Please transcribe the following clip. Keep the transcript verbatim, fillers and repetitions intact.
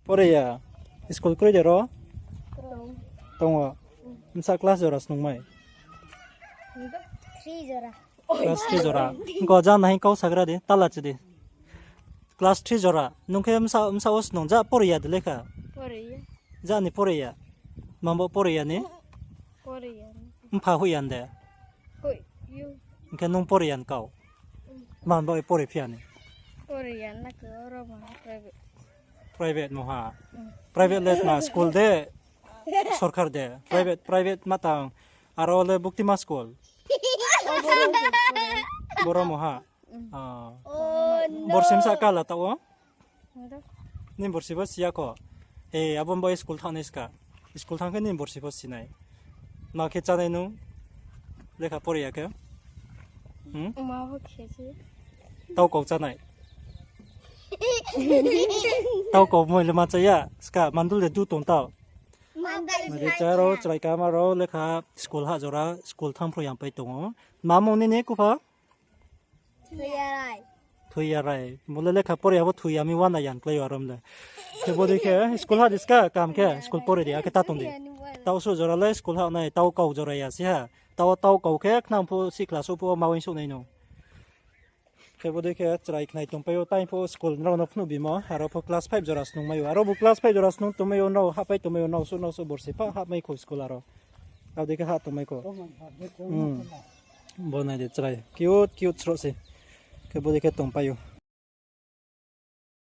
Pore ya. School kroi de ro? Tong. Tong o. Bsa class jora snungmai? Three jora. Class three jora. Ko ja nai kau sagra di, tala chi di. Class three jora. Nung khe bsa, bsa wo snung ja pore ya de lekha? Pore ya. Ja ni pore ya? Mambo pore ya ni? Pore ya ni. Mpha hoih ya de? Hoih yo. Hing khe nung pore ya kau? Mambo pore phi ya ni? Pore ya na khe oro ma private. Private mo ha? Private le ma school de? Sorkar de? Private, private ma tang. Aro le buktima school? Boro mo ha? Ah. Borsi bsa kala tao? Ni borsi bo si ya kho. E, abo bo school thanng nai ska. School thanng khe ni borsi bo si nai. Ma khe chá nai nung? Lekha pore ya khe? Hmm? Ma bo khe se. Tau kau chá nai? Tau kau moi le ma chá ya. Ska mandul de du tong tao. Mari chá ro, chrai kama ro, lekha school ha jora, school thanng phru yang pai tong o. Ma mung nini kupha? Thoi ya rai. Thoi ya rai. Bo le lekha pore ya bo thoi ya mi wana yan klái o arom le. Khe bo dei khe school ha di ska kam khe school pore di, akhe ta tong di. Tau suh jora le school ha nai, tau kau jora ya si ha. Tau, tau kau khe khnang pho si class wo pho ma uaingsouh nai no. Khe bo dei khe chrai khnai tongpai ou, tai pho school nrao no phnuh bimo, aro pho class five jora snungmai ou. Aro bo class five jora snung tongmai ou, nrao hahpai tongmai ou, nrao suh, nrao suh borsi pha hahmai kho school aro. Abo dei khe hah tongmai kho. Bo nai de chrai. Cute, cute sroh se. Khe bo dei khe tongpai ou.